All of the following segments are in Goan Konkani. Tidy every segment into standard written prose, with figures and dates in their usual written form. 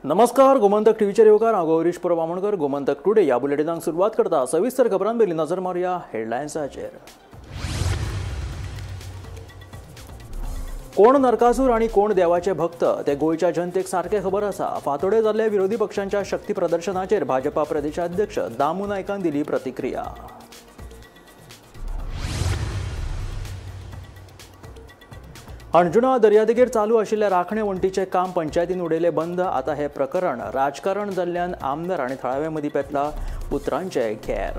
नमस्कार, गोमंतक टीव्हीचेर येवकार. हांव गौरीश परब आमोणकर. गोमंतक टुडे ह्या बुलेटिनाक सुरवात करता. सविस्तर खबरां पयलीं नजर मारुया हेडलायन्साचेर. कोण नरकासूर आनी कोण देवाचे भक्त ते गोंयच्या जनतेक सारकें खबर आसा. फातोडे जाल्ल्या विरोधी पक्षांच्या शक्ती प्रदर्शनाचेर भाजपा प्रदेशाध्यक्ष दामू नायकान दिली प्रतिक्रिया. अंजुणा दर्यादेगेर चालू आशिल्ल्या राखणे वण्टीचें काम पंचायतीन उडयलें बंद. आतां हें प्रकरण राजकारण जाल्ल्यान आमदार आनी थळाव्यां मदीं पेटला उतरांचें घेर.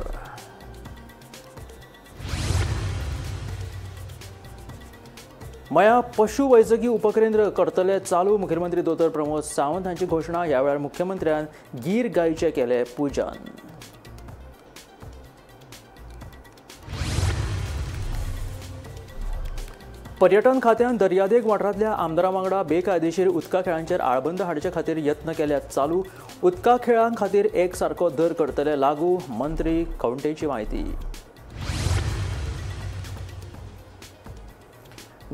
मया पशु वैजकी उपकेंद्र करतले चालू. मुख्यमंत्री दोतोर प्रमोद सावंत हांची घोशणा. ह्या वेळार मुख्यमंत्र्यान गीर गायचें केलें पुजन. पर्यटन खात्यान दर्यादेग वाठारांतल्या आमदारां वांगडा बेकायदेशीर उदका खेळांचेर आळबंद हाडचे खातीर यत्न केल्यात चालू. उदका खेळां खातीर एक सारको दर करतले लागू. मंत्री खवंटेची म्हायती.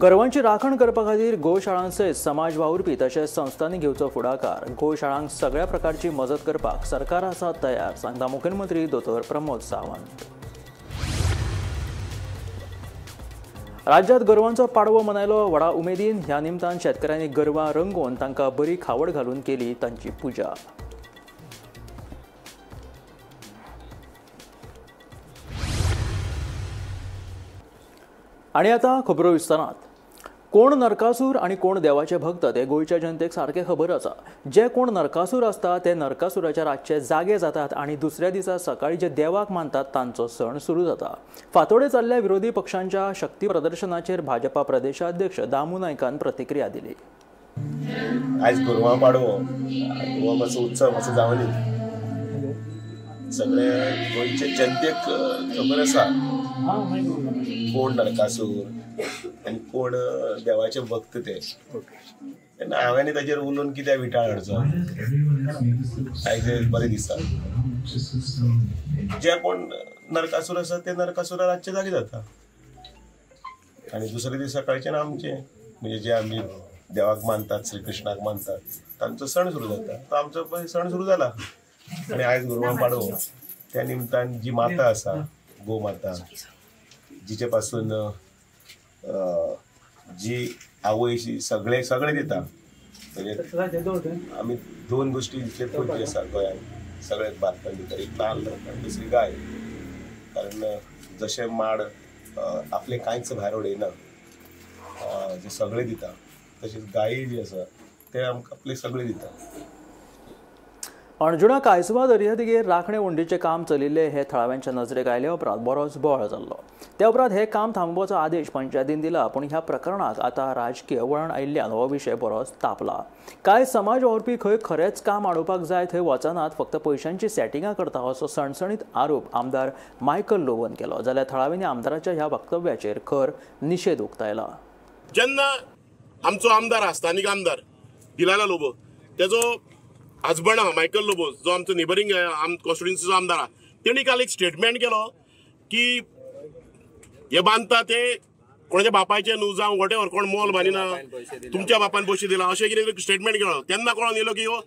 गोरवांची राखण करपा खातीर गोशाळां सयत समाज वावुरपी तशेंच संस्थांनी घेवचो फुडाकार. गोशाळांक सगळ्या प्रकारची मजत करपाक सरकार आसा तयार, सांगता मुख्यमंत्री दोतोर प्रमोद सावंत. राज्यात गोरवांचो पाडवो मनयलो व्हडा उमेदीन. ह्या निमतान शेतकऱ्यांनी गोरवां रंगोवन तांकां बरी खावड घालून केली तांची पुजा. आनी आतां खबरो विस्तारांत. कोण नरकासूर आनी कोण देवाचे भक्त ते गोंयच्या जनतेक सारकें खबर आसा. जे कोण नरकासूर आसता ते नरकासुराच्या रातचे जागे जातात आनी दुसऱ्या दिसा सकाळी जे देवाक मानतात तांचो सण सुरू जाता. फातोडे जाल्ल्या विरोधी पक्षांच्या शक्ती प्रदर्शनाचेर भाजपा प्रदेशाध्यक्ष दामू नायकान प्रतिक्रिया दिली. आयज गोरवां पाडवो, गोरवांचो उत्सव असो जावनी सगळे गोंयचे जनतेक खबर आसा कोण नरकासूर आनी कोण देवाचे भक्त ते. तेन्ना हांवें ताचेर उलोवन कित्याक विटाळ हाडचो, आयज बरें दिसता. जे कोण नरकासूर आसा ते नरकासुरा रातचे जागे जाता आनी दुसरे दीस सकाळचे आमचे म्हणजे जे आमी देवाक मानतात, श्रीकृष्णाक मानतात, तांचो सण सुरू जाता. तो आमचो सण सुरू जाला आनी आयज गोरवां पाडवो. त्या निमतान जी माता आसा, गोमाता, जिचे पासून जी आवय सगळे सगळे दिता, म्हणजे आमी दोन गोष्टी इतले पयली आसा गोंयांत, सगळे भारतान भितर, एक नाल्ल आनी दुसरी गाय. कारण जशें माड आपलें कांयच भायर उडयना, जे सगळे दिता, तशेंच गायी जी आसा ते आमकां आपले सगळे दिता. अंजुणा कायसुवा दर्यादेगेर राखणे वण्टीचें काम चलिल्लें हें थळाव्यांच्या नजरेक आयले उपरांत बरोच बोवाळ जाल्लो. त्या उपरांत हें काम थांबोवपाचो आदेश पंचायतीन दिला. पूण ह्या प्रकरणाक आतां राजकीय वळण आयिल्ल्यान हो विशय बरोच तापला. कांय समाज वावुरपी खंय खरेंच काम आडोवपाक जाय थंय वचनात, फक्त पयशांची सेटिंगां करता असो सणसणीत आरोप आमदार मायकल लोबोन केलो. जाल्यार थळाव्यांनी आमदाराच्या ह्या वक्तव्याचेर खर निशेध उक्तायला. जेन्ना आमचो आमदार आसा, स्थानीक आमदार दिलाला लोबो, तेजो हजबंड आहा मायकल लोबो, जो आमचो नेबरींग कॉन्स्टिट्युएन्सीचो आमदार आहा, तेणी काल एक स्टेटमेंट केलो की हे बांदता ते कोणाच्या बापायचे न्हू, जावं what ever, कोण मोल बांदिना, तुमच्या बापान पयशे दिला, अशें कितें स्टेटमेंट केलो. तेन्ना कळोन येयलो की हो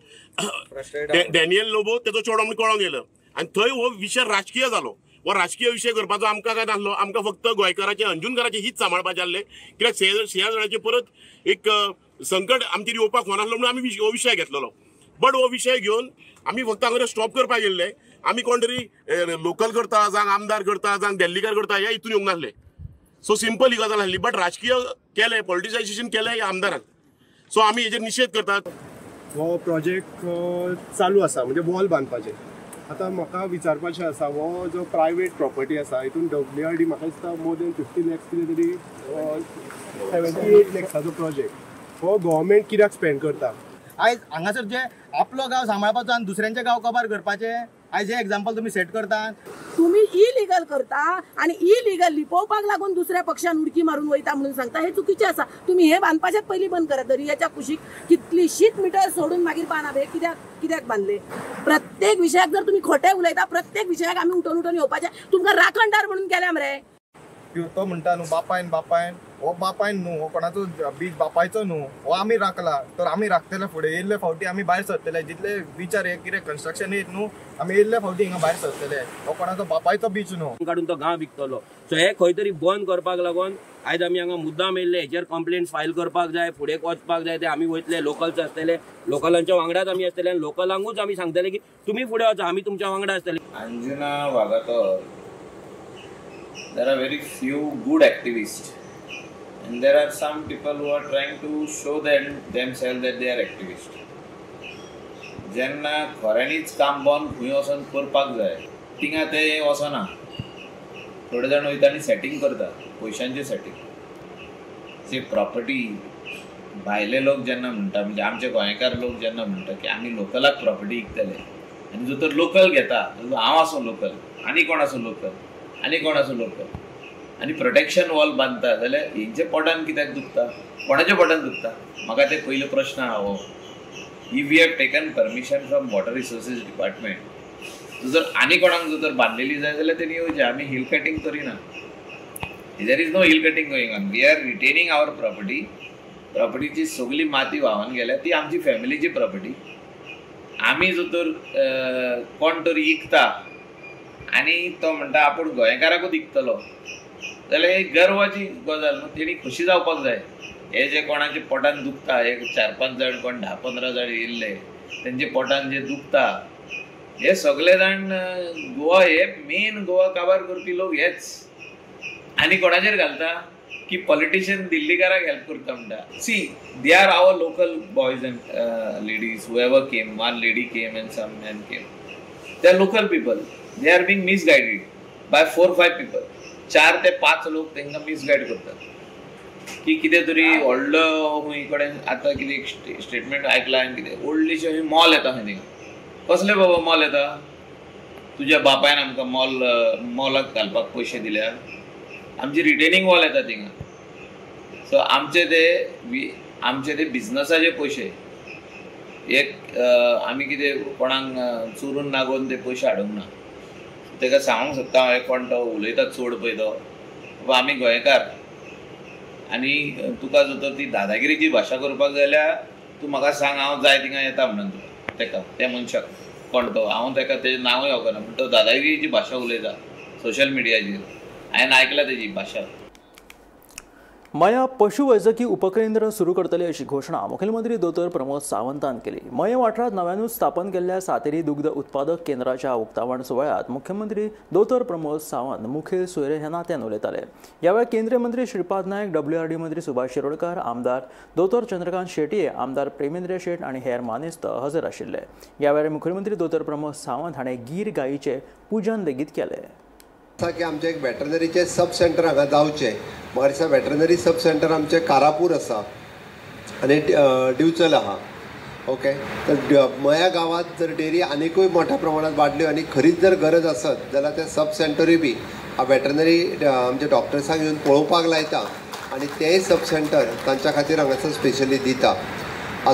डॅनियल लोबो तेजो चेडो म्हूण कळोन येयलो आनी थंय हो विशय राजकीय जालो. हो राजकीय विशय करपाचो आमकां काय नासलो. आमकां फक्त गोंयकाराचें, अंजुणकाराचें हीत सांबाळपाचें आसलें. कित्याक शेजाऱ्याचें परत एक संकट आमचेर येवपाक होनासलो म्हणून आमी हो विशय घेतलेलो. बट हो विशय घेवन आमी फक्त हांगा स्टॉप करपाक गेल्ले. आमी कोण तरी लोकल करता, जावं आमदार करता, जावं दिल्लीकार करता, ह्या हितून येवंक नासले. सो सिंपल ही गजाल आसली. बट राजकीय केलें, पॉलिटिसायझेशन केलें ह्या आमदारान. सो आमी हेजेर निशेध करतात. हो प्रोजेक्ट चालू आसा, म्हणजे वॉल बांदपाचें. आतां म्हाका विचारपाचें आसा, हो जो प्रायवेट प्रॉपर्टी आसा हितून डब्ल्यू आर डी म्हाका दिसता मोर दॅन 50 लॅक्स कितें तरी 78 लॅक्साचो प्रोजेक्ट हो गव्हर्मेंट कित्याक स्पेंड करता? आयज हांगासर जे आपलो गांव सांबाळपाचो आनी दुसऱ्यांचे गांव कबार करपाचे, आयज हे एग्जाम्पल तुमी सेट करता. तुमी इलिगल करता आनी इलिगल लिपोवपाक लागून दुसऱ्या पक्षान उडकी मारून वयता म्हणून सांगता, हे चुकीचें आसा. तुमी हे बांदपाचें पयलीं बंद करात. दर्याच्या कुशीक कितलीशीच मिटर सोडून मागीर बांदप, हे कित्याक कित्याक बांदले? प्रत्येक विशयाक जर तुमी खोटें उलयता, प्रत्येक विशयाक आमी उठोवन उठोवन येवपाचें. तुमकां राखणदार म्हणून केल्या मरे. तो म्हणटा न्हू बापायन बापायन हो बापायन न्हू, हो कोणाचो बीच बापायचो न्हू, हो आमी राखला तर आमी राखतले. फुडें येयल्ले फावटी आमी भायर सरतले, जितले बिचार हे कितें कन्स्ट्रक्शन येत न्हू, आमी येयल्ले फावटी हिंगा भायर सरतले. हो कोणाचो बापायचो बीच न्हू. काडून तो गांव विकतलो. सो हे खंय तरी बंद करपाक लागून आयज आमी हांगा मुद्दाम येयल्ले. हेचेर कंप्लेंट फायल करपाक जाय, फुडें वचपाक जाय. ते आमी वयतले, लोकल्स आसतले, लोकलांच्या वांगडाच आमी आसतले आनी लोकलांकूच आमी सांगतले की तुमी फुडें वचा, आमी तुमच्या वांगडा आसतले. Anjuna Vagator, there are very few good activists and there are some people who are trying to show themselves that they are activists. जेन्ना खऱ्यांनीच काम बंद खंय वचोन करपाक जाय थिंगा ते वचना. थोडे जाण वयता आनी सेटींग करता, पयशांचें सेटींग. जे प्रॉपर्टी भायले लोक जेन्ना म्हणटा, म्हणजे आमचे गोंयकार लोक जेन्ना म्हणटा की आमी लोकलाक प्रॉपर्टी विकतले, आनी जो तर लोकल घेता, हांव आसूं लोकल, आनी कोण आसूं लोकल, आनी कोण आसूं लोकल, आनी प्रोटेक्शन वॉल बांदता जाल्यार हेंच्या पोटान कित्याक दुखता, कोणाच्या पोटान दुखता? म्हाका ते पयलो प्रश्न आहा हो. If we have taken permission from water resources department, जर आनी कोणाक जर तर बांदलेली जाय जाल्यार तेणी येवचें. आमी हिल कटींग करिना. There is no hill cutting going on. We are retaining our property. प्रॉपर्टीची सगळी माती व्हांवन गेल्या, ती आमची फॅमिलीची प्रॉपर्टी. आमी जर तर कोण तरी इकता आनी तो म्हणटा आपूण गोंयकाराकूच इकतलो जाल्यार ही गर्वाची गजाल न्हू, तेणी खोशी जावपाक जाय. हे जे कोणाच्या पोटान दुखता, एक 4-5 जाण कोण 10-15 जाण येयल्ले तेंच्या पोटान जे दुखता, हे सगळे जाण गोवा, हे मेन गोवा काबार करपी लोक हेच. आनी कोणाचेर घालता की पॉलिटिशियन दिल्लीकाराक हेल्प करता म्हणटा. See, they are our local boys and ladies, whoever came, one lady came and some man came. They are local people. They are being misguided by 4-5 people. 4 ते 5 लोक तांकां मिसगायड करतात की कितें तरी व्हडलो खंय कडेन आतां कितें स्टेटमेंट आयकलां आनी कितें व्हडलीशें खंय मॉल येता खंय थिंगा. कसलें बाबा मॉल येता? तुज्या बापायन आमकां मॉलाक घालपाक पयशे दिल्या. आमची रिटेनिंग वॉल येता थिंगा. सो आमचे ते बिजनसाचे पयशे एक आमी कितें कोणाक चोरून नागोवन ते पयशे हाडूंक ना. ताका सांगूंक सोदता हांव, कोण तो उलयता चड पळय तो, बाबा आमी गोंयकार आनी तुका जर तर ती दादागिरीची भाशा करपाक जाय जाल्यार तूं म्हाका सांग, हांव जाय थिंगा येता म्हणून तुका. ताका त्या मनशाक कोण तो, हांव ताका तेजें नांवूय वळखना, पूण तो दादागिरीची भाशा उलयता सोशल मिडियाचेर. हांवें आयकला तेजी भाशा. मया पशुवैजकी उपकेंद्र सुरू करतले अशी घोशणा मुखेलमंत्री दोतोर प्रमोद सावंतान केली. मये वाठारांत नव्यानूच स्थापन केल्ल्या सातेरी दुग्ध उत्पादक केंद्राच्या उक्तावण सुवाळ्यांत मुख्यमंत्री दोतोर प्रमोद सावंत मुखेल सोयरे ह्या नात्यान उलयताले. ह्या वेळार केंद्रीय मंत्री श्रीपाद नायक, WRD मंत्री सुभाष शिरोडकर, आमदार दोतोर चंद्रकांत शेटये, आमदार प्रेमेंद्र शेट आनी हेर मानेस्त हजर आशिल्ले. ह्या वेळार मुखेलमंत्री दोतोर प्रमोद सावंत हाणें गीर गायीचें पुजन लेगीत केलें. की आमचें एक वेटरनरीचें सब सेंटर हांगा जावचें. म्हाका दिसता वेटरनरी सब सेंटर आमचें कारापूर आसा आनी दिवचल आहा. ओके, तर मया गांवांत जर डेअरी आनिकूय मोठ्या प्रमाणात वाडल्यो आनी खरीच जर गरज आसत जाल्यार तें सब सेंटरूय बी वेटरनरी आमच्या डॉक्टर्सांक येवन पळोवपाक लायता आनी तेंय सब सेंटर तांच्या खातीर हांगासर स्पेशली दिता.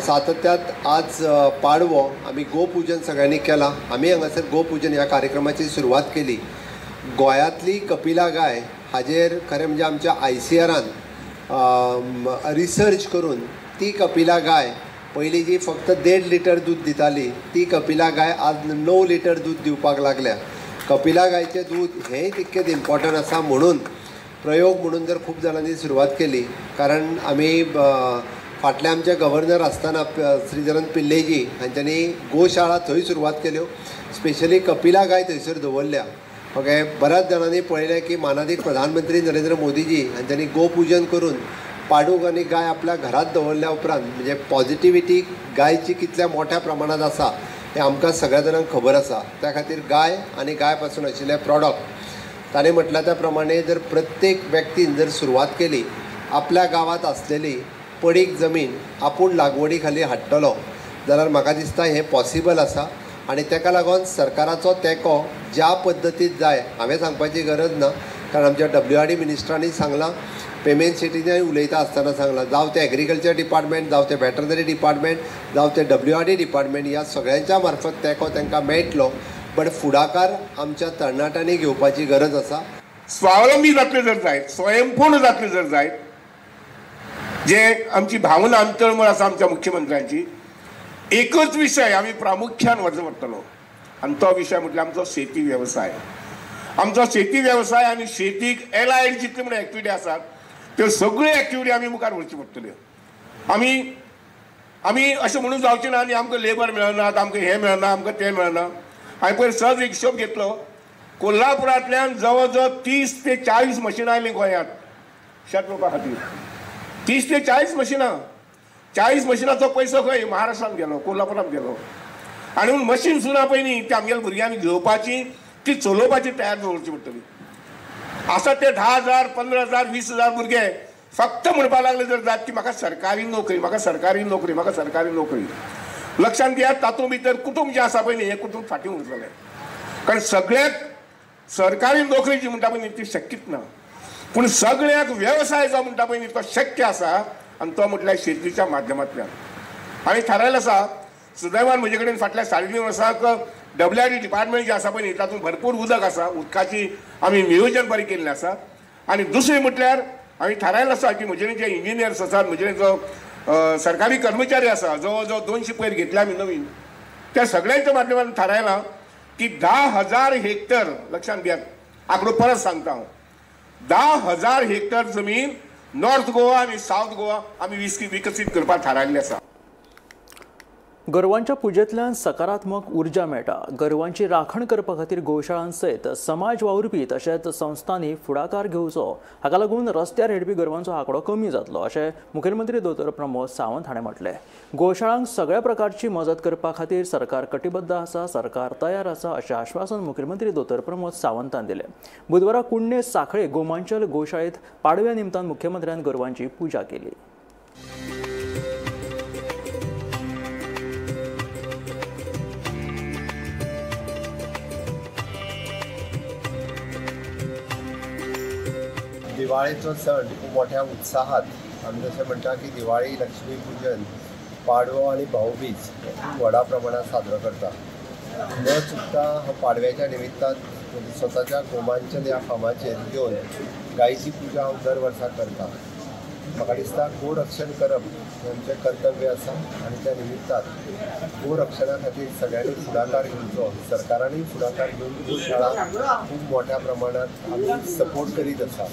सातत्यात आज पाडवो आमी गोपुजन सगळ्यांनी केलां. आमी हांगासर गोपुजन ह्या कार्यक्रमाची सुरवात केली. गोंयांतली कपिला गाय हाजेर खरें म्हणजे आमच्या ICRान रिसर्च करून ती कपिला गाय पयलीं जी फक्त 1.5 लिटर दूद दिताली ती कपिला गाय आज 9 लिटर दूद दिवपाक लागल्या. कपिला गायचें दूद हेंय तितकेंच इम्पॉर्टंट आसा म्हणून प्रयोग म्हणून जर खूब जाणांनी सुरवात केली. कारण आमी फाटले आमचे गव्हर्नर आसतना श्रीधरन पिल्लेजी हांच्यांनी गोशाळा थंय सुरवात केल्यो. स्पेशली कपिला गाय थंयसर दवरल्या. ओके, बऱ्याच जाणांनी पळयलें की मानादीक प्रधानमंत्री नरेंद्र मोदीजी हांच्यांनी गोपुजन करून पाडूक आनी गाय आपल्या घरांत दवरल्या उपरांत म्हणजे पॉझिटिविटी गायची कितल्या मोठ्या प्रमाणांत आसा हें आमकां सगळ्या जाणांक खबर आसा. त्या खातीर गाय आनी गाय पासून आशिल्ले प्रॉडक्ट ताणें म्हटलां त्या प्रमाणे जर प्रत्येक व्यक्तीन जर सुरवात केली आपल्या गांवांत आसलेली पडीक जमीन आपूण लागवडी खाली हाडटलो जाल्यार म्हाका दिसता हें पॉसिबल आसा. आनी ताका लागून सरकाराचो तेंको ज्या पद्दतीत जाय हांवें सांगपाची गरज ना, कारण आमच्या WRD मिनिस्टरांनी सांगलां, पेमेंट सिटीनय उलयता आसतना सांगलां, जावं तें एग्रीकल्चर डिपार्टमेंट, जावं तें वेटरनरी डिपार्टमेंट, जावं तें WRD department, ह्या सगळ्यांच्या मार्फत तेंको तांकां मेळटलो. बट फुडाकार आमच्या तरणाट्यांनी घेवपाची गरज आसा. स्वावलंबी जातले जर जायत, स्वयंपूर्ण जातले जर जायत जे आमची भावना आनी तळमळ आसा आमच्या मुख्यमंत्र्यांची, एकच विशय आमी प्रामुख्यान व्हरचो पडटलो आनी तो विशय म्हटल्यार आमचो शेती वेवसाय. आमचो शेती वेवसाय आनी शेतीक एलायड जितले म्हणून एक्टिविटी आसात त्यो सगळ्यो एक्टिविटी आमी मुखार व्हरच्यो पडटल्यो. आमी आमी अशें म्हणून जावचें ना आनी आमकां लेबर मेळना, आमकां हें मेळना, आमकां तें मेळना. हांवें पयर सहज एक हिशोब घेतलो, कोल्हापुरांतल्यान जवळ जवळ 30 ते 40 मशिनां आयलीं गोंयांत शेत रोवपा खातीर. 30 ते 40 मशिनां, 40 मशिनांचो पयसो खंय महाराष्ट्रांत गेलो, कोल्हापुरांत गेलो. आनी म्हणून मशीन सुद्दां पळय न्ही ती आमगेल्या भुरग्यांनी घेवपाची, ती चलोवपाची तयार दवरची पडटली. आसा ते 10,000, 15,000, 20,000 भुरगे फक्त म्हणपाक लागले जर जात की म्हाका सरकारी नोकरी, म्हाका सरकारी नोकरी, म्हाका सरकारी नोकरी. लक्षांत घेयात, तातूंत भितर कुटूंब जें आसा पळय न्ही हें कुटूंब फाटीं उरतलें. कारण सगळ्याक सरकारी नोकरी जी म्हणटा पळय न्ही ती शक्यच ना, पूण सगळ्याक वेवसाय जो म्हणटा पळय न्ही तो शक्य आसा आनी तो म्हटल्यार शेतीच्या माध्यमांतल्यान. हांवें थारायलें आसा, सुदैवान म्हजे कडेन फाटल्या 3.5 वर्सांक WRD department जें आसा पळय न्ही तातूंत भरपूर उदक आसा, उदकाची आमी नियोजन बरें केल्लें आसा. आनी दुसरें म्हटल्यार हांवें थारायलें आसा की म्हजे जे इंजिनियर्स आसात, म्हजे जो सरकारी कर्मचारी आसा, जवळ जवळ 200 पयर घेतले आमी नवीन, त्या सगळ्यांच्या माध्यमांतल्यान थारायलां की 10,000 हेक्टर, लक्षांत घेयात आंकडो परत सांगता हांव, 10,000 हेक्टर जमीन नॉर्थ गोवा आनी सावथ गोवा आमी विकसीत करपाक थारायल्लें आसा. गोरवांच्या पुजेंतल्यान सकारात्मक उर्जा मेळटा. गोरवांची राखण करपा खातीर गोशाळां सयत समाज वावुरपी तशेंच संस्थांनी फुडाकार घेवचो. हाका लागून रस्त्यार हेडपी गोरवांचो आंकडो कमी जातलो अशें मुखेलमंत्री दोतोर प्रमोद सावंत हाणें म्हटलें. गोशाळांक सगळ्या प्रकारची मजत करपा खातीर सरकार कटिबद्ध आसा, सरकार तयार आसा अशें आश्वासन मुखेलमंत्री दोतोर प्रमोद सावंतान दिलें. बुधवारा कुडणे सांखळे गोमांचल गोशाळेंत पाडव्या निमतान मुख्यमंत्र्यान गोरवांची पुजा केली. दिवाळेचो सण खूब मोठ्या उत्साहात आमी जशें म्हणटा की दिवाळी, लक्ष्मी पूजन, पाडवो आनी भाऊबीज खूब व्हडा प्रमाणात साजरो करता. न चुकता हांव पाडव्याच्या निमित्तान स्वताच्या गोमांचल ह्या फार्माचेर येवन गायची पुजा हांव दर वर्सा करता. म्हाका दिसता गोरक्षण करप हें आमचें कर्तव्य आसा आनी त्या निमित्तान गोरक्षणा खातीर सगळ्यांनी फुडाकार घेवचो, सरकारानूय फुडाकार घेवन गोशाळा खूब मोठ्या प्रमाणात आमी सपोर्ट करीत आसा.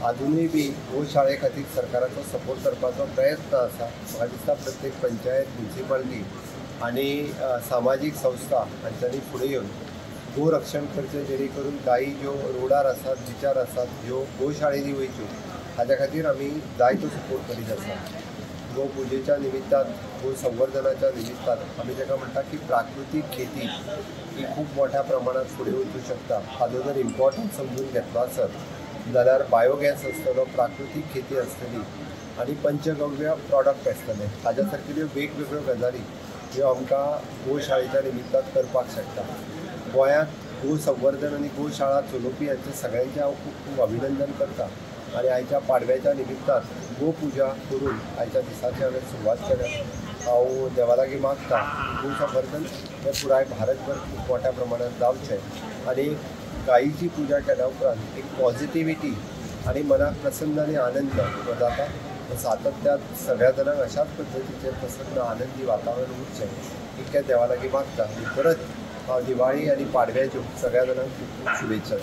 आजुनूय बी गोशाळे खातीर सरकाराचो सपोर्ट करपाचो प्रयत्न आसा. म्हाका दिसता प्रत्येक पंचायत, म्युनिसिपालिटी आनी सामाजीक संस्था हांच्यांनी फुडें येवन गोरक्षण करचें, जेणे करून गायी ज्यो रोडार आसात, बिचार आसात, ह्यो गोशाळेंनी वयच्यो हाज्या खातीर आमी जायतो सपोर्ट करीत आसा. गोपुजेच्या निमित्तान, गोसंवर्धनाच्या निमित्तान आमी ताका म्हणटा की प्राकृतीक खेती ही खूब मोठ्या प्रमाणात फुडें वचूं शकता. हाजो जर इम्पॉर्टन्स समजून घेतलो आसत जाल्यार बायोगॅस आसतलो, प्राकृतीक खेती आसतली आनी पंचगव्य प्रॉडक्ट आसतले. हाज्या सारकिल्ल्यो वेगवेगळ्यो गजाली ह्यो आमकां गोशाळेच्या निमित्तान करपाक शकता. गोंयांत गोसंवर्धन आनी गोशाळा चलोवपी हांचें सगळ्यांचें हांव खूब खूब अभिनंदन करता आनी आयच्या पाडव्याच्या निमित्तान गोपुजा करून आयच्या दिसाची हांवें सुरवात केल्या. हांव देवा लागीं मागता गोसंवर्धन हें पुराय भारतभर खूब मोठ्या प्रमाणात जावचें आनी गायीची पुजा केल्या उपरांत एक पॉझिटिविटी आनी मनाक प्रसन्न आनी आनंद हो जाता. सातत्यात सगळ्या जाणांक अशाच पद्दतीचें प्रसन्न आनंदी वातावरण उरचें इतकें देवा लागीं मागता आनी परत हांव दिवाळी आनी पाडव्याच्यो सगळ्या जाणांक खूब खूब शुभेच्छा.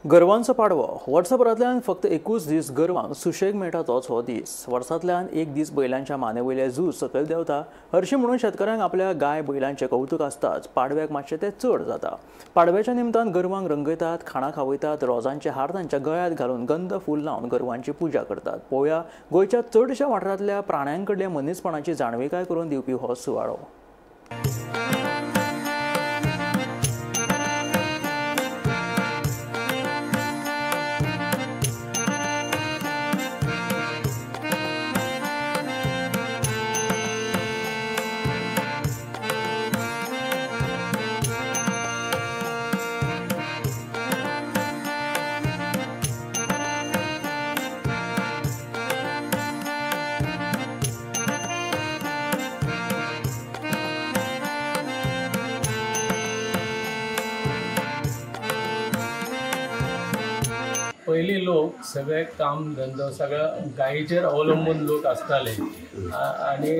गोरवांचो पाडवो वर्सभरांतल्यान फक्त एकूच दीस गोरवांक सुशेग मेळटा तोच हो दीस. वर्सांतल्यान एक दीस बैलांच्या माने वयले झूज सकयल देंवता. हरशीं म्हणून शेतकऱ्यांक आपल्या गाय बैलांचें कौतुक आसताच, पाडव्याक मातशें तें चड जाता. पाडव्याच्या निमतान गोरवांक रंगयतात, खाणां खावयतात, रोजांचे हार तांच्या गळ्यांत घालून गंध फूल लावन गोरवांची पुजा करतात. पळोवया गोंयच्या चडश्या वाठारांतल्या प्राण्यां कडल्या मनीसपणाची जाणविकाय करून दिवपी हो सुवाळो. पयलीं लोक सगळे काम धंदो सगळ्या गायेचेर अवलंबून लोक आसताले आनी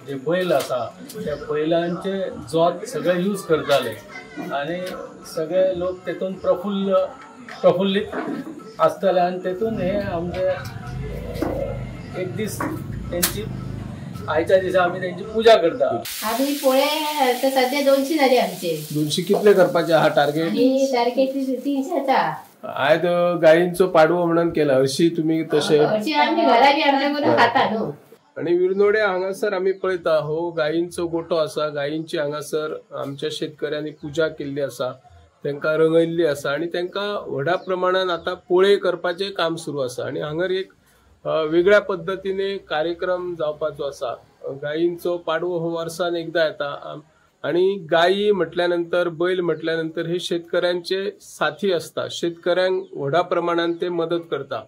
जे बैल आसा त्या बैलांचे जोत सगळे यूज करताले आनी सगळे लोक तेतून प्रफुल्लीत आसताले आनी तेतून हे आमचे एक दीस तेंची आयच्या दिसा आमी तेंची पुजा करता. आमी पोळे आता सध्या 200 जाले आमचे. 200 कितले करपाचे आहा टार्गेट? टार्गेट 300 आता. आयज गायींचो पाडवो म्हणून केला हरशी तुमी तशें हरशी आमी घरा बी आमच्या करून खाता न्हू. आनी विर्नोड्या हांगासर आमी पळयता हो गायींचो गोठो आसा. गायींची हांगासर आमच्या शेतकऱ्यांनी पुजा केल्ली आसा, तांकां रंगयल्ली आसा आनी तांकां व्हडा प्रमाणान आतां पोळे करपाचें काम सुरू आसा. आनी हांगर एक वेगळ्या पद्दतीने कार्यक्रम जावपाचो आसा. गायींचो पाडवो हो वर्सान एकदा येता आनी गायी म्हटल्या नंतर बैल म्हटल्या नंतर हे शेतकऱ्यांचे साथी आसता. शेतकऱ्यांक व्हडा प्रमाणान ते मदत करता.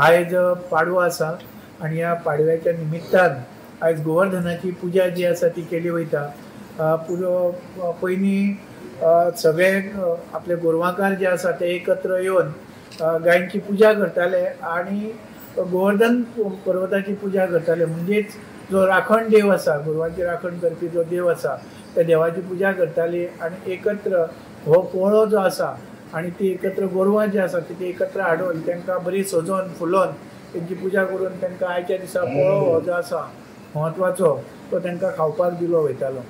आयज पाडवो आसा आनी ह्या पाडव्याच्या निमित्तान आयज गोवर्धनाची पुजा जी आसा ती केली वयता. पयलीं सगळे आपले गोरवांकार जे आसा ते एकत्र येवन गायींची पुजा करताले आनी गोवर्धन पर्वताची पुजा करताले. म्हणजेच जो राखण देव आसा, गोरवांची राखण करपी जो देव आसा त्या देवाची पुजा करताली आनी एकत्र हो पोळो जो आसा आनी ती एकत्र गोरवां जी आसा ती एकत्र हाडून तांकां बरी सजोवन फुलोवन तेंची पुजा करून तांकां आयच्या दिसा पोळो हो जो आसा म्हत्वाचो तो तांकां खावपाक दिलो वयतालो.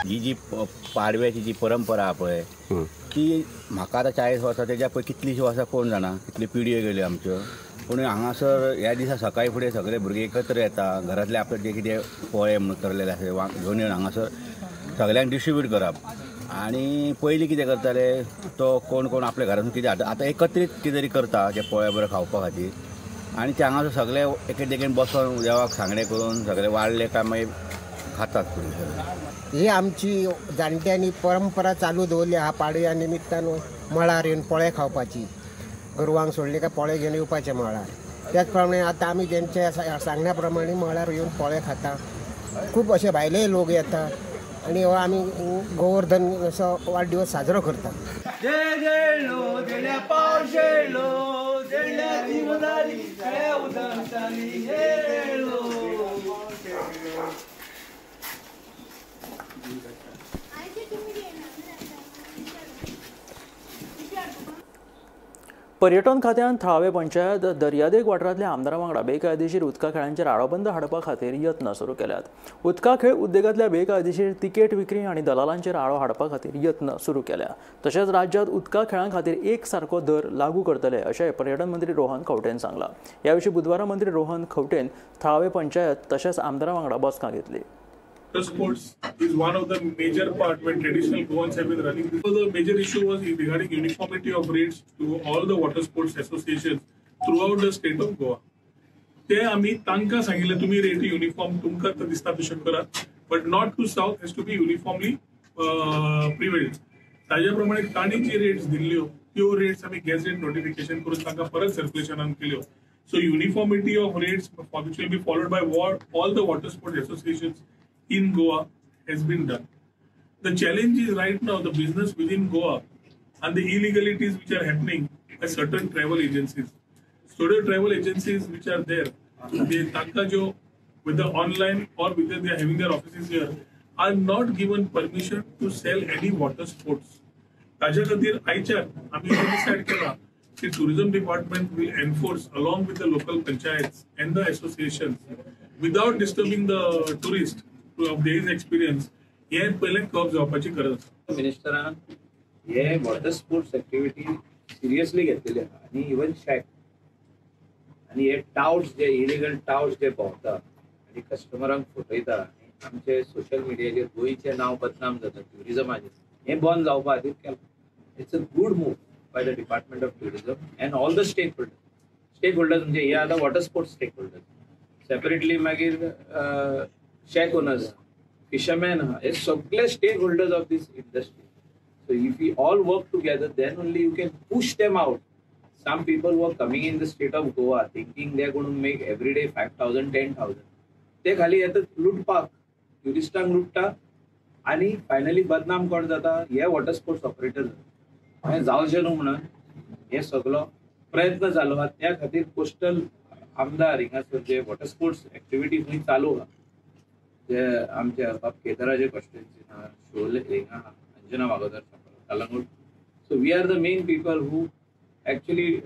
ही जी पाडव्याची जी परंपरा आहा पळय ती म्हाका आतां 40 वर्सां तेज्या पळय कितलीशीं वर्सां कोण जाणा कितल्यो पिढयो गेल्यो आमच्यो. पूण हांगासर ह्या दिसा सकाळी फुडें सगळे भुरगे एकत्र येता, घरांतले आपले जे कितें पोळे म्हणून करलेले आसा घेवन येवन हांगासर सगळ्यांक डिस्ट्रिब्यूट करप. आनी पयलीं कितें करताले तो कोण कोण आपल्या घरांतून कितें हाडटा, आतां एकत्रीत कितें तरी करता ते पोळे बरें खावपा खातीर. आनी ते हांगासर सगळे एके देगेन बसोन देवाक सांगणें करून सगळे वाडले काय मागीर खातात फुडें सगळे. ही आमची जाणट्यांनी परंपरा चालू दवरली आहा. पाडव्या निमित्तान मळार येवन पोळे खावपाची, गोरवांक सोडले काय पोळे घेवन येवपाचे मळार. त्याच प्रमाणे आतां आमी तेंच्या सांगण्या प्रमाणे मळार येवन पोळे खाता. खूब अशे भायले लोक येता आनी हो आमी गोवर्धन असो वाडदिवस साजरो करता. पर्यटन खात्यान थळावे पंचायत दर्यादेग वाठारांतल्या आमदारां वांगडा बेकायदेशीर उदका खेळांचेर आळाबंद हाडपा खातीर यत्न सुरू केल्यात. उदका खेळ उद्देगांतल्या बेकायदेशीर तिकेट विक्री आनी दलालांचेर आळो हाडपा खातीर यत्न सुरू केल्या. तशेंच राज्यांत उदका खेळां खातीर एक सारको दर लागू करतले अशें पर्यटन मंत्री रोहन खंवटेन सांगलां. ह्या विशीं बुधवारा मंत्री रोहन खंवटेन थळावे पंचायत तशेंच आमदारां वांगडा बसका घेतली. Water sports is one of the major part when traditional Goans have been running. So the major issue was regarding uniformity of rates to all the water sports associations throughout the state of Goa. ते आमी तांकां सांगिल्लें तुमी रेट युनिफॉर्म तुमकां दिसता तशें करात, but north to south has to be uniformly prevailed. ताज्या प्रमाणे तांणी जी रेट्स दिल्ल्यो त्यो रेट्स आमी गॅझेट नोटिफिकेशन करून तांकां परत सर्क्युलेशनान केल्यो. So uniformity of rates which will be followed by all the water sports associations in Goa has been done. The challenge is right now the business within Goa and the illegalities which are happening by certain travel agencies. So the travel agencies which are there, they tanka jo whether online or whether they are having their offices here, are not given permission to sell any water sports. Taja khatir आयच्यान आमी डिसाइड केला की tourism department will enforce along with the local panchayats and the associations without disturbing the tourist of his experience. हे पयलें कर्ब जावपाची गरज आसा. मिनिस्टरान हे वॉटर स्पोर्ट्स एक्टिविटी सिरियसली घेतलेली आसा आनी इवन शॅक आनी हे टावट्स जे इलिगल टावट्स जे भोंवता आनी कस्टमरांक फटयता आनी आमचे सोशल मिडियाचेर गोंयचें नांव बदनाम जाता ट्युरिजमाचेर, हें बंद जावपा खातीर केलां. It's a good move by the department of tourism and all the stakeholders. Stakeholders म्हणजे हे आतां water sports stakeholders, separately मागीर शॅक ओनर्स, फिशरमॅन, हे सगळे stakeholders of this industry. So if we all work together then only you can push them out. Some people were coming in the state of Goa thinking they are gonna make every day 5,000 10,000. ते खाली येतात लुटपाक, ट्युरिस्टांक लुट्टा आनी फायनली बदनाम कोण जाता, हे वॉटर स्पोर्ट्स ऑपरेटर जाता. हें जावचें न्हू म्हणून हे सगळो प्रयत्न जालो आहा. त्या खातीर कोस्टल आमदार हिंगासर जे वॉटर स्पोर्ट्स एक्टिविटी खंय चालू आहा, जे आमच्या बाब केदाराचे कॉन्स्टिट्युएन्सी आहा, शोले हिंगा आहा, Anjuna Bagodar, Calangute. So we are the main people who actually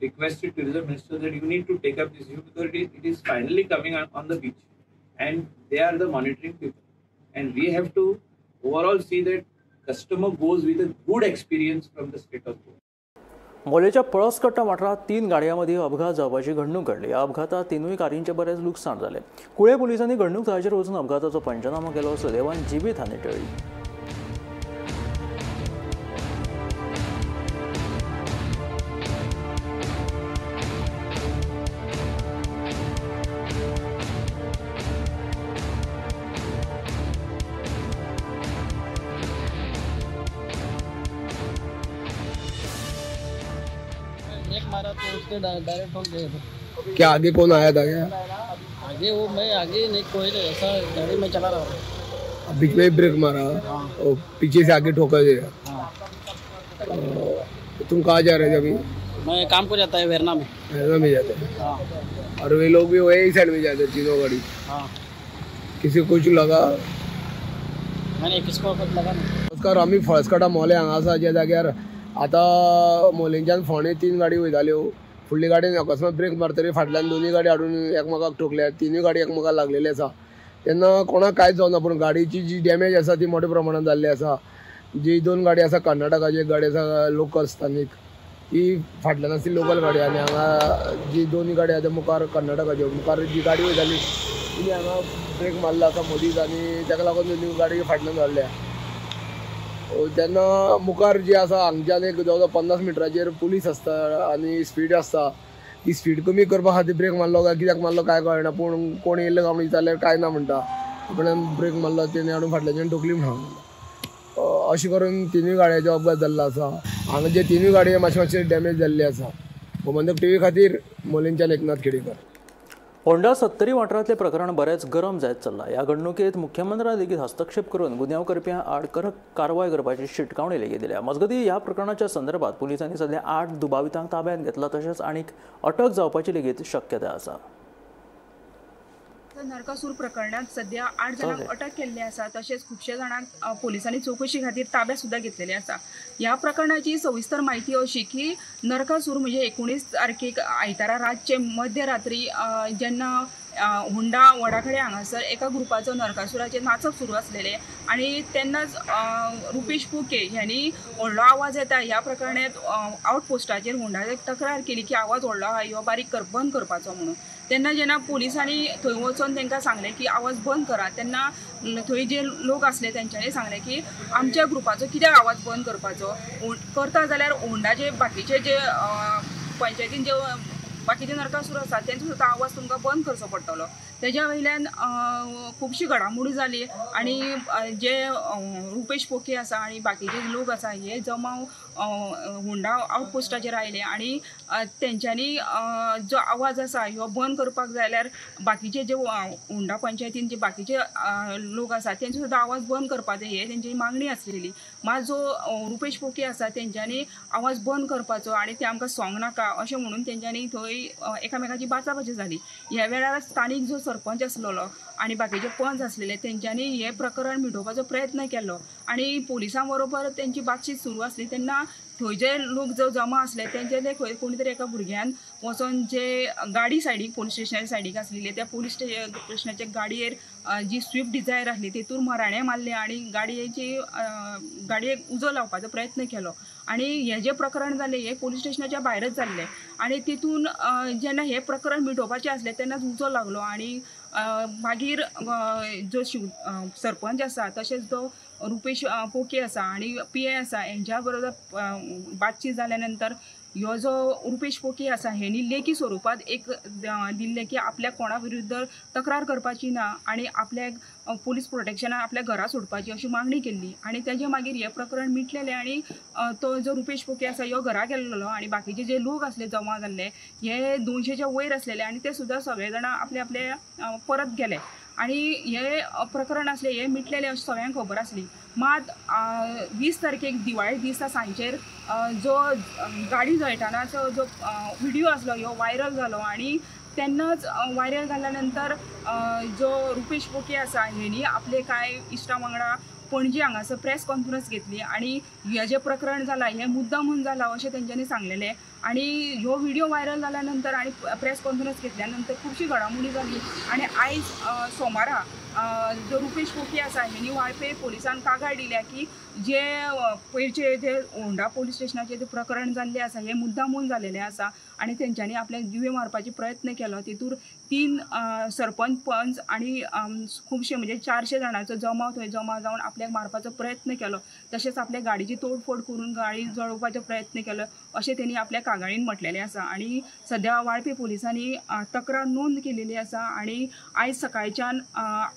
requested tourism minister that you need to take up this issue because it is finally coming on the beach and they are the monitoring people and we have to overall see that customer goes with a good experience from the state of Goa. मोलेच्या पळसकट्टा वाठारांत 3 गाडयां मदीं अपघात जावपाची घडणूक घडली. ह्या अपघातात 3 कारींचें बरेंच लुकसाण जालें. कुळे पोलिसांनी घडणूक थळाचेर वचून अपघाताचो पंचनामो केलो. सुदैवान जिवीत हानी टळ्ळी. मारा तो उसके डायरेक्ट ठोक गए. क्या आगे कौन आया था? क्या आगे वो मैं आगे नहीं, कोई नहीं, ऐसा गाड़ी में चला रहा था, बीच में ब्रेक मारा। हाँ। और पीछे से आगे ठोका गया। हाँ। तुम कहाँ जा रहे थे अभी? मैं काम को जाता है वेरना में। वेरना में जाते हैं। हाँ। और वे लोग भी वही साइड में जाते हैं तीनों गाड़ी। हाँ। किसी को कुछ लगा? नहीं, किसको कुछ लगा नहीं. नमस्कार, आमी फळसकाटा मोले हांगा आसा ज्या जाग्यार आतां मोलेंच्यान फोंडे 3 गाडी वयताल्यो. फुडली गाडयेन अकस्मात ब्रेक मारतरी फाटल्यान दोनूय गाडी हाडून एकमेकाक ठोकल्या. तिनूय गाडी एकमेकाक लागलेली आसा. तेन्ना कोणाक कांयच जावना, पूण गाडयेची जी डॅमेज आसा ती मोठ्या प्रमाणान जाल्ली आसा. जी 2 गाडी आसा कर्नाटकाची, एक गाडी आसा लोकल स्थानीक, ती फाटल्यान आसली लोकल गाडी, आनी हांगा जी 2 गाडी आसा मुखार कर्नाटकाच्यो, मुखार जी गाडी वयताली तिणी हांगा ब्रेक मारलो आसा मदींच, आनी ताका लागून दोनूय गाडी फाटल्यान जाल्ल्या. तेन्ना मुखार जी आसा हांगच्यान एक जवळ जवळ 50 मिटराचेर पुलीस आसता आनी स्पीड आसता. ती स्पीड कमी करपा खातीर ब्रेक मारलो काय कित्याक मारलो काय कळना, पूण कोण येयल्ले काय म्हणून विचारल्यार कांय ना म्हणटा. आपणान ब्रेक मारलो तेणी हाडून फाटल्याच्यान ठोकली म्हणून. अशें करून तिनूय गाडयांचो अपघात जाल्लो आसा. हांगा जे तिनूय गाडयो मातशे मातशे डॅमेज जाल्ले आसा. गोमंतक टीव्ही खातीर मोलेंच्यान एकनाथ खेडेकर. होंडा सत्तरी वाठारांतलें प्रकरण बरेंच गरम जायत चल्लां. ह्या घडणुकेंत मुख्यमंत्र्यान लेगीत हस्तक्षेप करून गुन्यांव करप्यां आड कडक कारवाय करपाची शिटकावणी लेगीत दिल्या. मजगतीं ह्या प्रकरणाच्या संदर्भात पुलिसांनी सध्या 8दुबावितांक ताब्यांत घेतला, तशेंच आनीक अटक जावपाची लेगीत शक्यताय आसा. नरकासूर प्रकरणात सध्या 8 जाणांक अटक केल्ली आसा, तशेंच खुबशे जाणांक पोलिसांनी चवकशी खातीर ताब्यात सुद्दां घेतलेले आसा. ह्या प्रकरणाची सविस्तर म्हायती अशी की नरकासूर म्हणजे 19 तारखेक आयतारा रातचे मध्यरात्री जेन्ना होंडा वडाकडे हांगासर एका ग्रुपाचो नरकासुराचें नाचप सुरू आसलेलें आनी तेन्नाच रुपेश पोके ह्यांनी व्हडलो आवाज येता ह्या प्रकरणांत आवट पोस्टाचेर होंडाचेर तक्रार केली की आवाज व्हडलो आहा, ह्यो बारीक बंद करपाचो म्हणून. तेन्ना जेन्ना पोलिसांनी थंय वचोन तांकां सांगलें की आवाज बंद करा, तेन्ना थंय जे लोक आसले तेंच्यांनी सांगलें की आमच्या ग्रुपाचो कित्याक आवाज बंद करपाचो, करता जाल्यार होंडाचे बाकीचे जे पंचायतीन जे बाकीचे नरकासूर आसा तेंचो सुद्दां आवाज तुमकां बंद करचो पडटलो. तेज्या वयल्यान खुबशी घडामोडी जाली आनी जे रुपेश पोके आसा आनी बाकीचे लोक आसा हे जमाव होंडा आवट पोस्टाचेर आयले आनी तेंच्यांनी जो आवाज आसा ह्यो बंद करपाक जाय जाल्यार बाकीचे जे होंडा पंचायतीन जे बाकीचे लोक आसा तेंचो सुद्दां आवाज बंद करपाचो हे तेंची मागणी आसलेली. मात जो रुपेश पोके आसा तेंच्यांनी आवाज बंद करपाचो आनी ते आमकां सोंग नाका अशें म्हणून तेंच्यांनी थंय एकामेकाची बाचाबाची जाली. ह्या वेळार स्थानीक जो सरपंच आसलेलो आनी बाकीचे पंच आसलेले तेंच्यांनी हें प्रकरण मिटोवपाचो प्रयत्न केलो आनी पोलिसां बरोबर तेंची बातचीत सुरू आसली. तेन्ना थंय जे लोक जो जमा आसले तेंचे ते खंय कोणी तरी एका भुरग्यान वचोन जे गाडी सायडीक पोलीस स्टेशनाच्या सायडीक आसलेली त्या पोलीस स्टेशनाच्या गाडयेर जी स्विफ्ट डिझायर आसली तेतूर मराणे मारले आनी गाडयेची गाडयेक उजो लावपाचो प्रयत्न केलो. आनी हें जें प्रकरण जालें हें पोलीस स्टेशनाच्या भायरच जाल्लें आनी तितून जेन्ना हें प्रकरण मिटोवपाचें आसलें तेन्नाच उजो लागलो आनी मागीर जो सरपंच आसा तशेंच जो रुपेश पोके आसा आनी पी ए आसा हेंच्या बरोबर बातचीत जाल्या नंतर ह्यो जो रुपेश पोके आसा हेणी लेखी स्वरुपात एक दिल्लें की आपल्याक कोणा विरुद्ध तक्रार करपाची ना आनी आपल्याक पोलीस प्रोटेक्शनाक आपल्या घरा सोडपाची अशी मागणी केल्ली आनी तेजे मागीर हें प्रकरण मिटलेलें आनी तो जो रुपेश पोके आसा ह्यो घरा गेल्लो आनी बाकीचे जे लोक आसले जमा जाल्ले हे 200च्या वयर आसलेले आनी ते सुद्दां सगळे जाणां आपले आपले परत गेले आनी हे प्रकरण आसलें हें मिटलेलें अशें सगळ्यांक खबर आसली. मात 20 तारखेक दिवाळे दिसा सांजेर जो गाडी जळटनाचो जो व्हिडियो आसलो ह्यो व्हायरल जालो आनी तेन्नाच व्हायरल जाल्या नंतर जो रुपेश पोके आसा हेणी आपले कांय इश्टा वांगडा पणजी हांगासर प्रेस कॉन्फरन्स घेतली आनी हें जें प्रकरण जालां हें मुद्दामून जालां अशें तेंच्यांनी सांगलेलें आनी ह्यो व्हिडियो व्हायरल जाल्या नंतर आनी प्रेस कॉन्फरन्स घेतल्या नंतर खुबशी घडामोडी जाली आनी आयज सोमारा जो रुपेश पोके आसा हेणी वाळपे पोलिसान कागाळ दिल्या की जे पयरचे जे होंडा पोलीस स्टेशनाचें जे प्रकरण जाल्लें आसा हें मुद्दामून जालेलें आसा आनी तेंच्यांनी आपल्याक जिवे मारपाचे प्रयत्न केलो. तितूर 3 सरपंच पंच आनी खुबशे म्हणजे 400 जाणांचो जमाव थंय जमा जावन आपल्याक मारपाचो प्रयत्न केलो तशेंच आपल्या गाडयेची तोडफोड करून गाडी जळोवपाचो प्रयत्न केलो अशें तेणी आपल्या कागाळीन म्हटलेलें आसा आनी सद्या वाळपे पोलिसांनी तक्रार नोंद केलेली आसा आनी आयज सकाळच्यान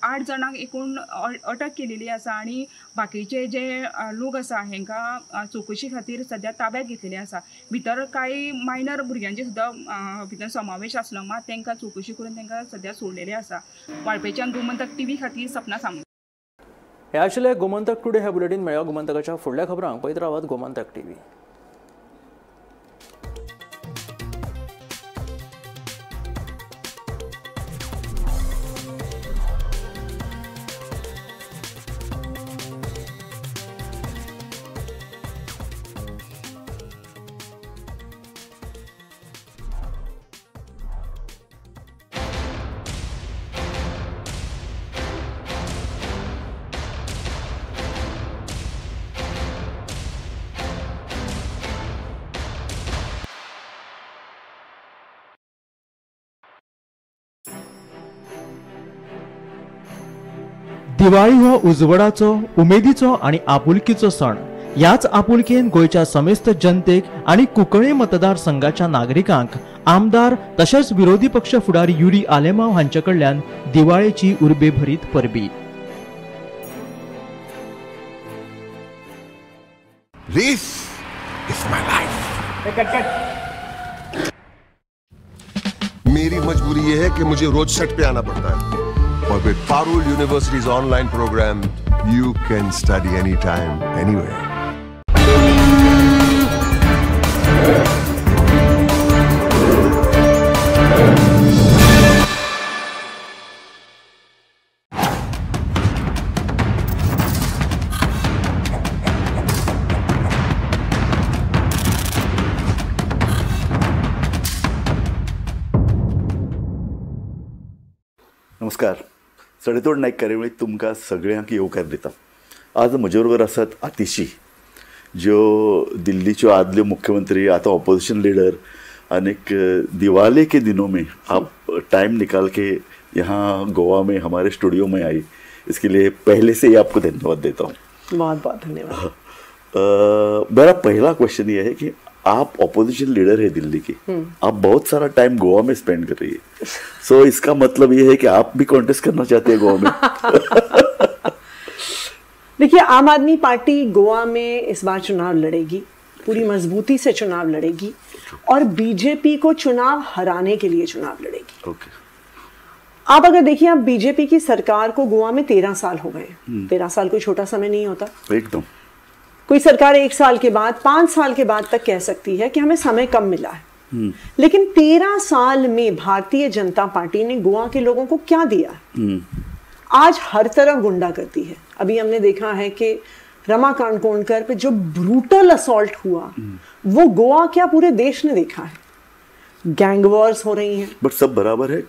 8 जाणांक एकूण अटक केलेली आसा आनी बाकीचे जे लोक आसा हेंकां चवकशी खातीर सद्या ताब्यात घेतलेले आसा. भितर कांय मायनर भुरग्यांचे सुद्दां भितर समावेश आसलो मात तांकां चवकशी करून तांकां सद्या सोडलेले आसा. वाळपेच्यान गोमंतक टीव्ही खातीर सपना सामंत. हे आशिल्ले गोमंतक टुडे हे बुलेटीन. मेळ्ळ्या गोमंतकाच्या फुडल्या खबरांक पळयत रावात गोमंतक टीव्ही. दिवाळी हो उजवाडाचो, उमेदीचो आनी आपुलकीचो सण. ह्याच आपुलकेन गोंयच्या समेस्त जनतेक आनी कुंकळ्ळी मतदारसंघाच्या नागरिकांक आमदार तशेंच विरोधी पक्ष फुडारी युरी आलेमाव हांचे कडल्यान दिवाळेची उर्बे भरीत परबी. This is my life. मेरी मजबूरी ये है कि मुझे रोज सेट पे आना पड़ता है और with Parul University's online program, you can study anytime, anywhere. नमस्कार. सडेतोड नायक कार्यावळीत तुमकां सगळ्यांक येवकार दिता. आज म्हजे बरोबर आसात आतिशी, ज्यो दिल्लीच्यो आदल्यो मुख्यमंत्री, आतां ऑपोजिशन लीडर, आनीक दिवाली के दिनों में आप टाइम निकाल के यहाँ गोवा में हमारे स्टूडियो में आई, इसके लिए पहले से ही आपको धन्यवाद देता हूँ. बहुत बहुत धन्यवाद. मेरा पहला क्वेश्चन ये है कि आप ऑपोजिशन लीडर है दिल्ली की, आप बहुत सारा टाइम गोवा में स्पेंड कर रही है, सो इसका मतलब ये है कि आप भी कॉन्टेस्ट करना चाहते हैं गोवा में? देखिए, आम आदमी पार्टी गोवा में इस बार चुनाव लड़ेगी, पूरी मजबूती से चुनाव लड़ेगी और बीजेपी को चुनाव हराने के लिए चुनाव लड़ेगी. आप अगर देखिए, आप बीजेपी की सरकार को गोवा में 13 साल हो गए. 13 साल कोई छोटा समय नहीं होता. एकदम. कोई सरकार 1 साल के बाद, 5 साल के बाद तक कह सकती है कि हमें समय कम मिला है, लेकिन 13 साल में भारतीय जनता पार्टी ने गोवा के लोगों को क्या दिया? आज हर तरफ गुंडागर्दी है. अभी हमने देखा है कि रमा काणकोणकर पे जो ब्रूटल असॉल्ट हुआ, वो गोवा क्या पूरे देश ने देखा है. गैंग वॉर्स हो रही हैं. बट सब बराबर है.